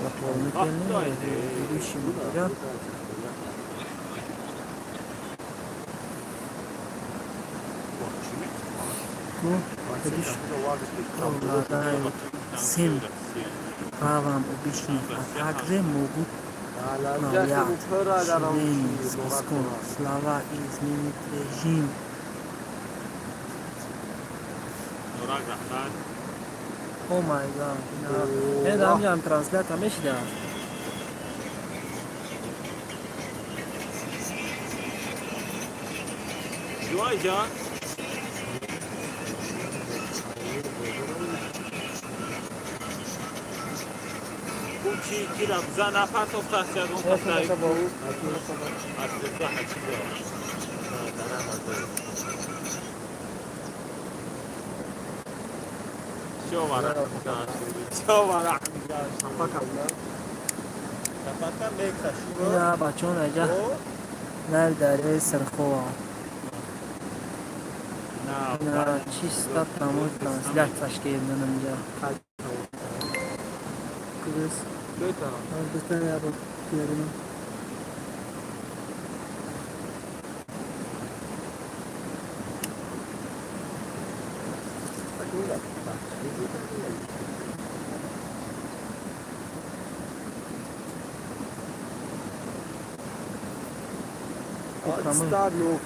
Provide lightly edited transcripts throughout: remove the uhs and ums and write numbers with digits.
Дополнительно ведущий материал. Обладают всем правом обычных, а также могут управлять членами списком слова и изменить режим. Oh my God. Не, дам трансляция мешида. Жуайҷон. Чи кира бза напартофтааст ягон касай? Аз чизо. Всё, вара. Ина бачаҳо, наҷа лайв дарёи Сирхова. Ина чисто прямой трансляция кардам инҷа. Кудус? Бистан я бо киярина.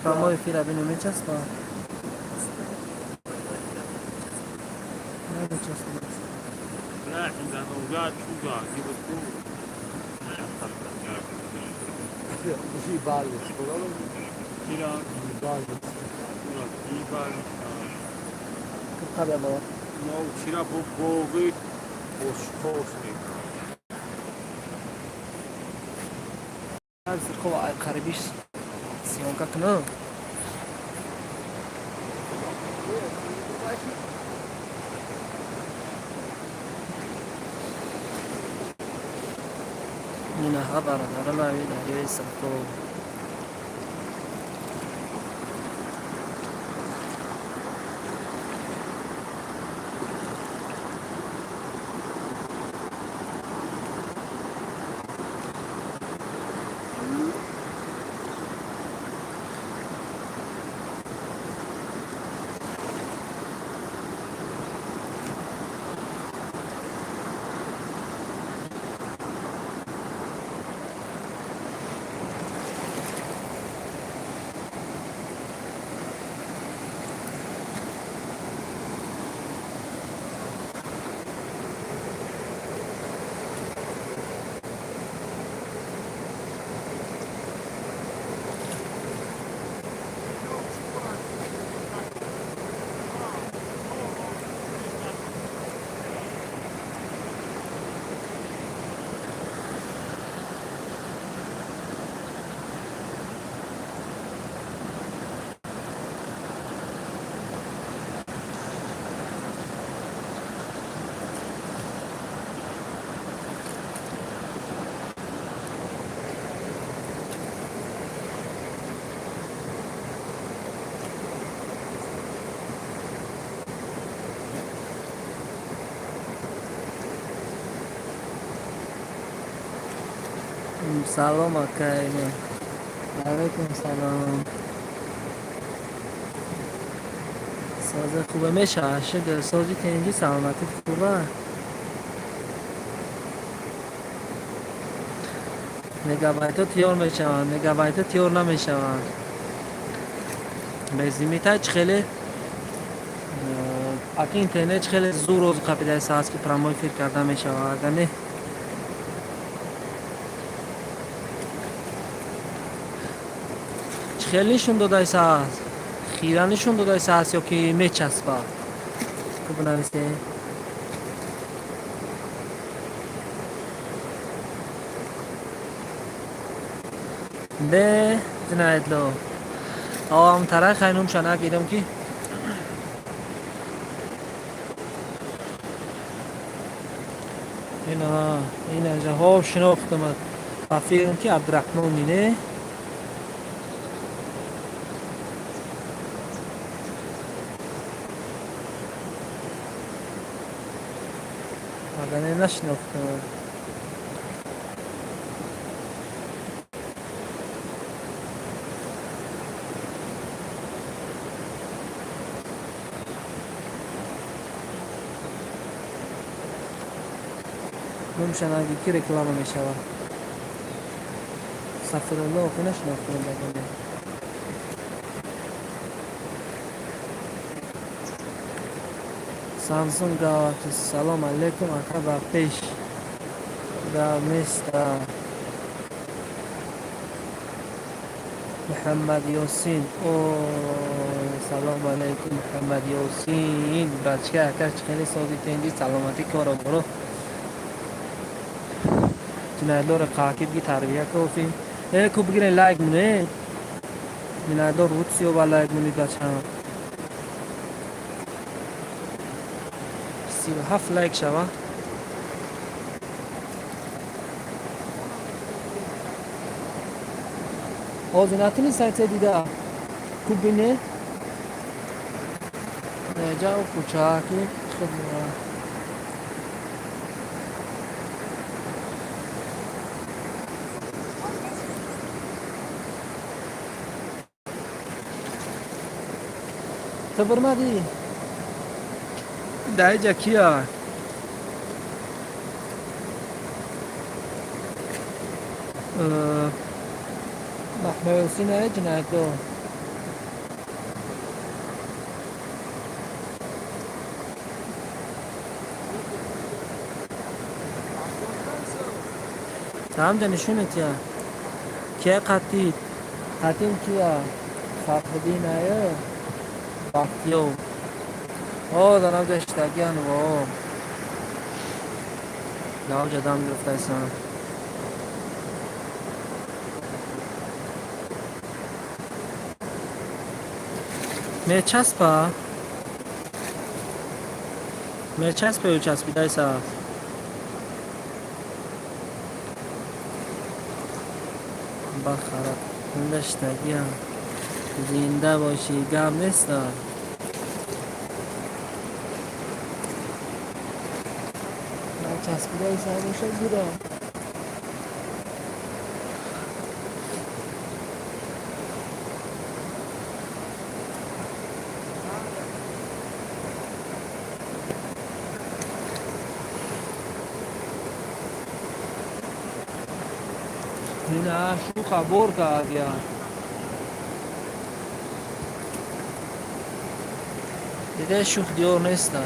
Прямой эфир бинем, мечаспа? Намечаспа. Не, зануга чуга, гибутку. Кира? Қабя бо. Но чира бо боғи ошқош мекунад. Сирхова ай қарибиш съёмка кунам. Инаҳа, бародарон, ави дарёи Сирхов. Салом, акай. Алейкум салом. Соза хубе мешавад, шукр. Сози, тинҷӣ, саломатӣ хуба. Мегабайтҳо тиёр мешаванд, мегабайтҳо тиёр намешаванд. Безлимитай чӣ хеле аки интернет чӣ хеле зур розу қапидаиста аст, ки прямой эфир карда мешавад. Агар не, чӣ хеле нишон додааст, хира нишон додааст ё ки мечаспад? Ку бинависед. Де зинаедло ам тара хайнумша нагидам ки ина инаҷаҳо шинохтамад. Ба фикрам ки Абдурахмони не. Агар не, нашинохтам. Номша наги, ки реклама мешавад. Сафирулло охи нашинохтем дагоне. Самсунг Галакси. Салом алейкум, ака, ба пеш гап неста. Муҳаммад Ёсин. О, салом алейкум, Муҳаммад Ёсин. Бачка, ака, чӣ хеле сози, тенҷи, саломатӣ, коро боро? Ҷиноятдори қаҳки биги, тарбия кофӣ. Э, ку бигирен, лайк муне. Ҷиноятдор рутсиё ба лайк мунид, бачаам. 37 лайк шава. Ҳозир натуни сайте дида. Ку бине. Ҷа кӯчаки хел. Ту бурмадӣ? Дар иҷа кия? Маҳмадёсин ае ҷиноятдор. Ҳамҷа нишонет я. Кия қатид? Қатил кия? Фатҳиддин ае? Бахтиёр. О, дар авҷа иштагиян во. Дар авҷа дам гирифтаисан. Мечаспа? Мечаспа ё часпидаиса? Бахара даштагиян. Зинда бошӣ, гап неста. Часпидаиса боша зура. Ина шуха бор кард я. Дида, шух диёр неста.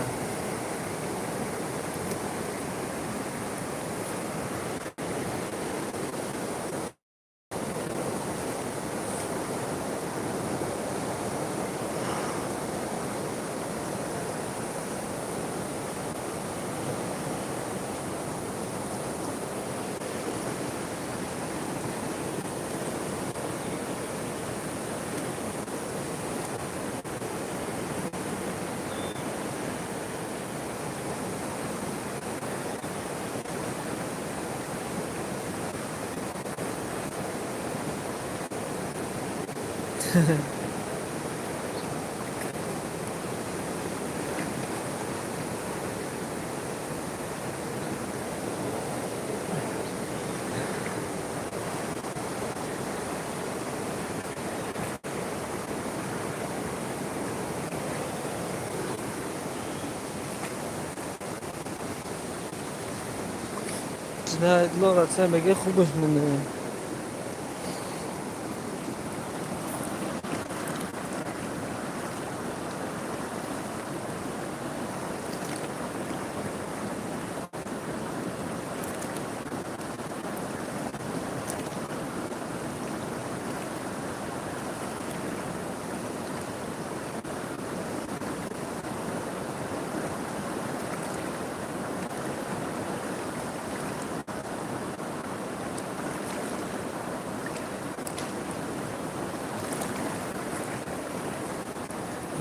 Ҷиноятлора це меге хубаш муне.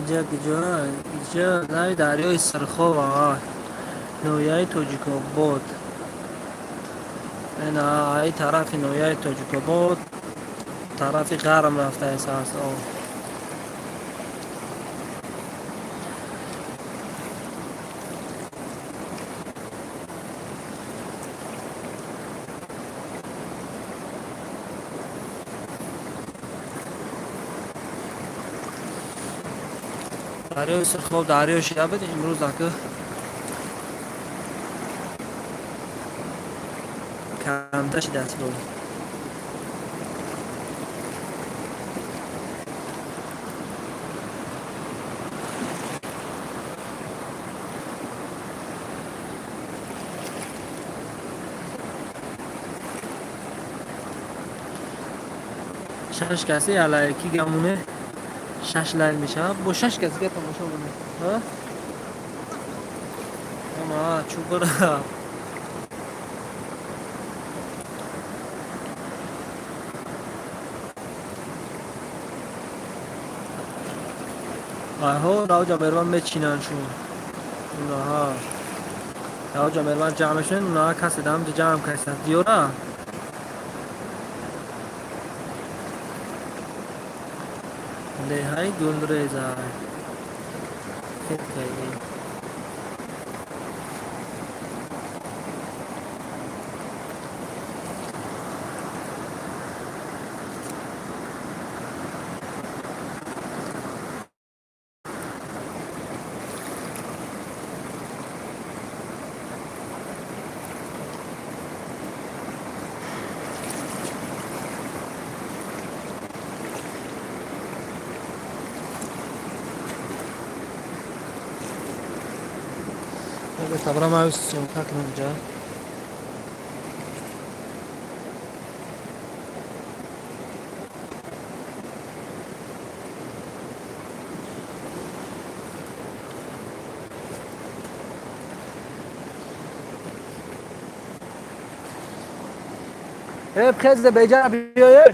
Инҷа куҷо? Инҷа лаби дарёи Сирхоб, ноҳияи Тоҷикобод. Ина ай тарафи ноҳияи Тоҷикобод, тарафи ғарб рафтааст аст об. Дарёи Сирхоб дарё шуда буд, имрӯз ака. Камта шидааст бо. Шаш каси алайки гамуне шаш лайк мешавад. Бо шаш каси га тамошо мекунем. Ама чубара. Айҳо равҷа мерван мечинанд шун. Унаҳа. Равҷа мерван ҷамъ мешаванд, унаҳа касе дамҷа ҷамъ карданд. Диёра? Леҳаи гулрезай. Хуб кардӣ. Табрам аю съёмка кунам ҷа. Э, хезде беҷа биёе.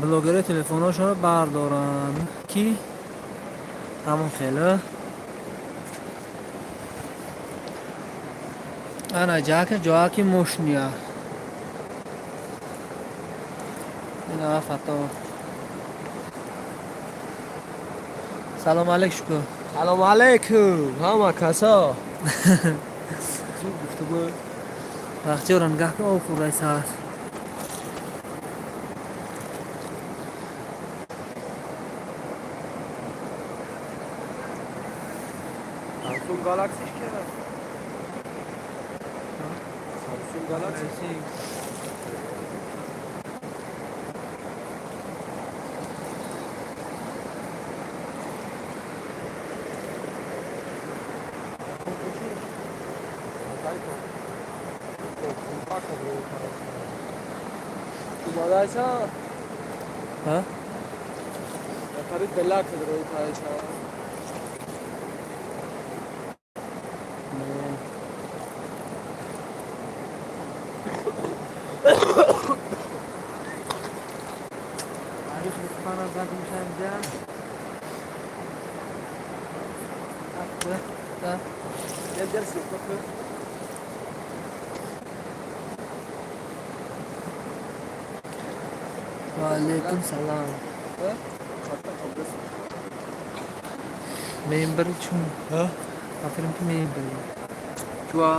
Блогерҳо телефонҳошонро бардоранд, ки ҳамон хеле ана ҷака ҷоаки мошния. Ина фато. Салом алейк, шукр. Салом алейкум, ҳама касо. Зуд гуфтугӯ. Бахтиёра нигаҳ кун, об хӯрдаи саат. Samsung Galaxy кера? Samsung Galaxy. Омадайса? Ҳа? Нафари белак рӯи таиша. Не. Ариф Лутфана зад мешавам ҷа. Да. Гел гел съёмка кун. Ва алейкум салам. Хатта қабл. Мембари чун? Ҳа? Африн ки мембари. Чуа?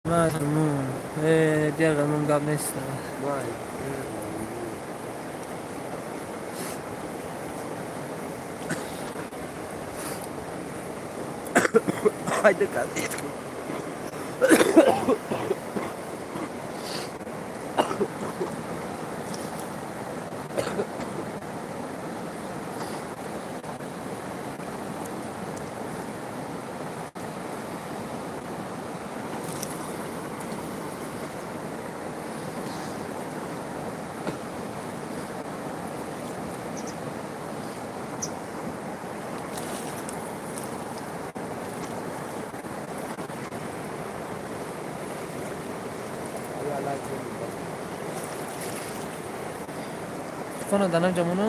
Мазмун. Э, дигар мун гап нест. Вай. Хайда кардед. Телефона данам ҷамоно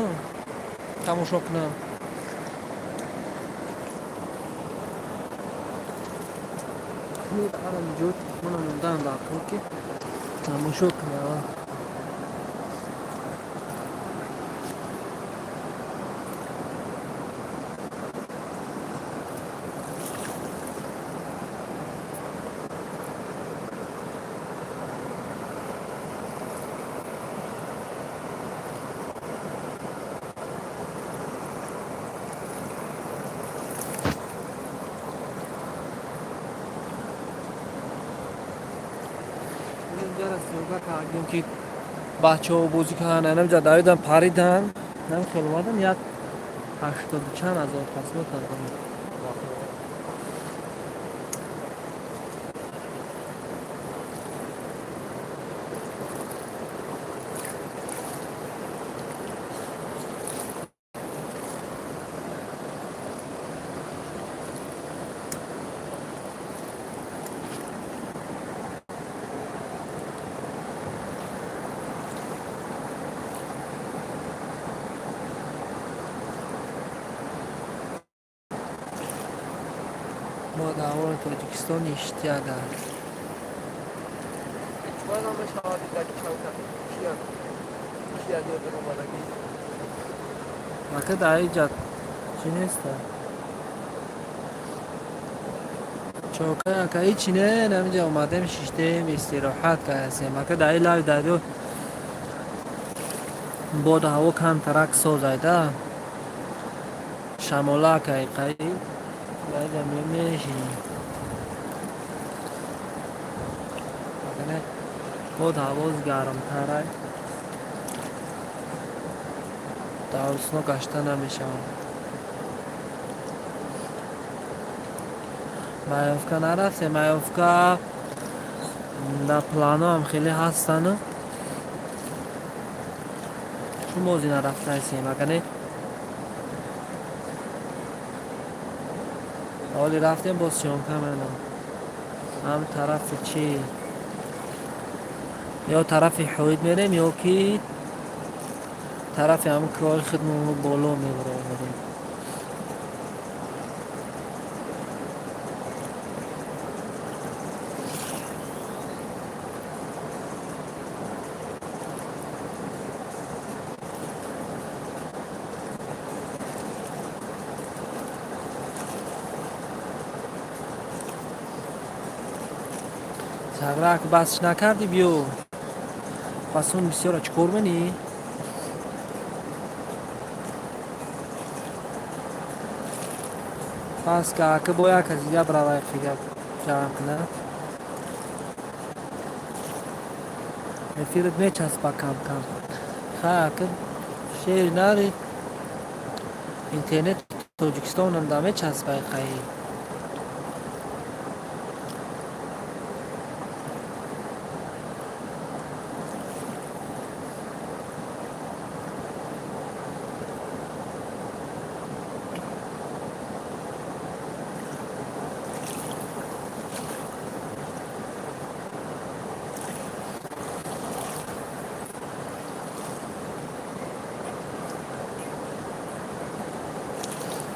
тамошо кунам. Ҷо телефона мондаам дар кор, ки тамошо кунам. Инҷара съёмка кардем, ки бачаҳо бозӣ карданд, анамҷа давидан, паридан. Нам хел омадам, як ҳаштоду чанд ҳазор просмотр дорам. Мо дар Тоҷикистон ништяга. Чӣ намешавад даки чавка? Кия? Кия дер омадагӣ? Ака, дар иҷа чӣ неста? Чока, ака, ҳичи не, намиҷа омадем, шиштем, истироҳат кардем. Ака, дар ин лави дарё боду ҳаво камтарак созайда. Шамола акай қай. Дар иҷа мешинем. Ака, не, боду ҳаво гармтарай. Дар ҳусно гашта намешавад. Маёвка нарафтем, Маёвка дар планоам хеле ҳастану. Чун бози нарафтаистем, ака не? Ҳоли рафтем, боз съёмка менам. Ҳам тарафи чӣ? Ё тарафи ҳоид мерем, ё ки тарафи ҳамн кӯҳҳои худмон боло мебаромадем. Саграк, басш накардӣ, биё. Пас он бисёра чӣ кор менӣ? Пас ка ака бо як кас дига бравай, фига ҷамъ куна. Эфират мечаспа кам кам. Ха, ака, шер нари, интернет Тоҷикистонам да мечаспай қаи.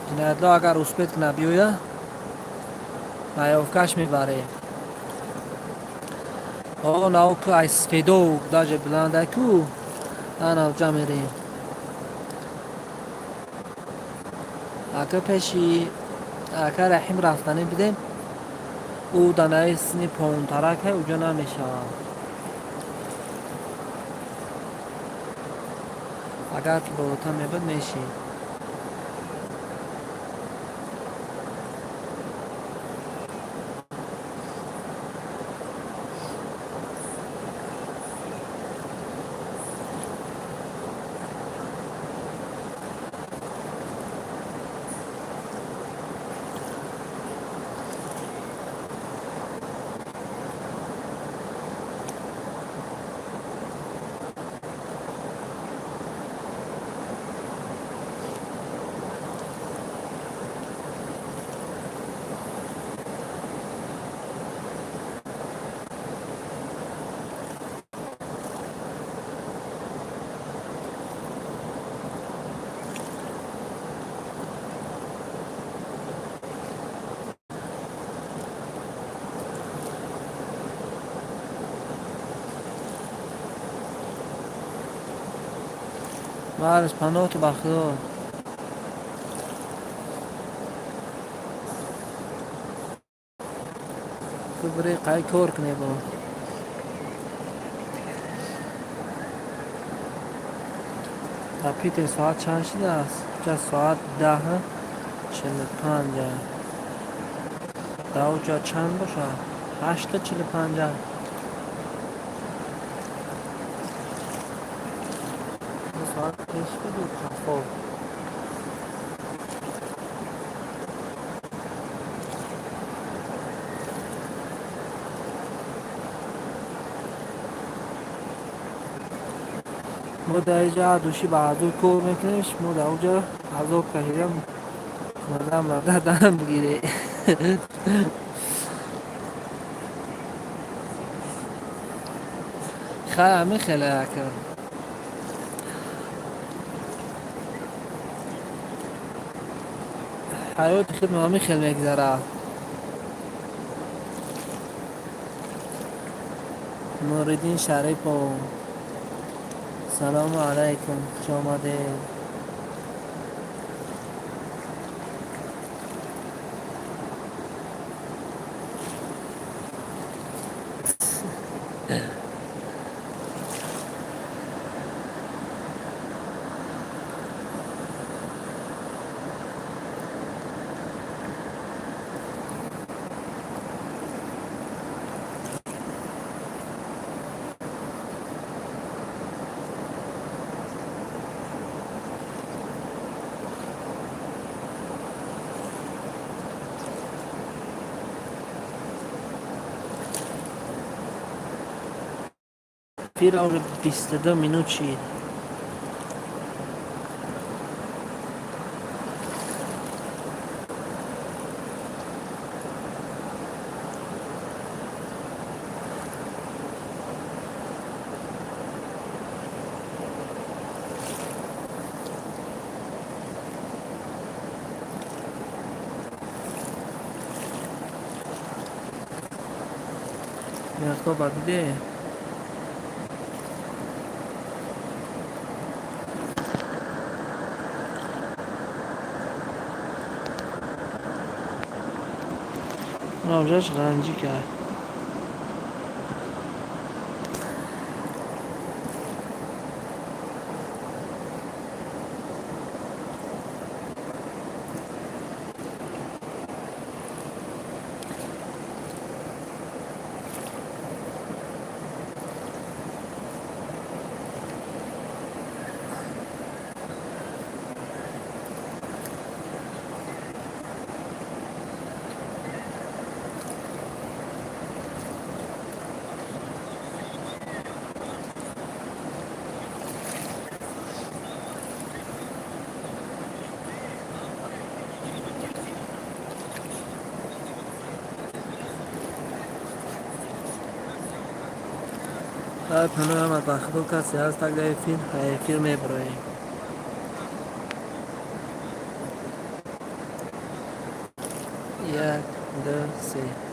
Ҷиноятло агар успеть кунад биёя, маёвкаш мебарем. О, нав ку ай сфедо даже биланда ку, анавҷа мерем. Ака, пеши ака Раҳим рафтанӣ бидем, ӯ данаи сини поёнтарака, уҷо намешавад. Агар болотар мебуд, мешид. Марш, паноҳту ба Худо. Ту бири қай кор кунӣ бо. Дар Питер соат чанд шудааст? Ҷа соат 10:45. Дар оҷа чанд бошад? 8:45. Пеш буду қафо. Мо дар инҷа души ба азоб кор мекунем, шумо дар онҷо азоб кашида мардам рафта дам бигире. Хай, ҳамин хеле ака. Ҳаёти худмо ҳамин хел мегзарад. Нуриддин Шарипов, салому алайкум, хуш омадед. Эфир уже 22 минут шид. Меҳтоба диде? Равжаш ранҷӣ кард. Паноҳам ба худо, касе ҳаст, так дар эфир, эфир мебароем. Як, ду, се.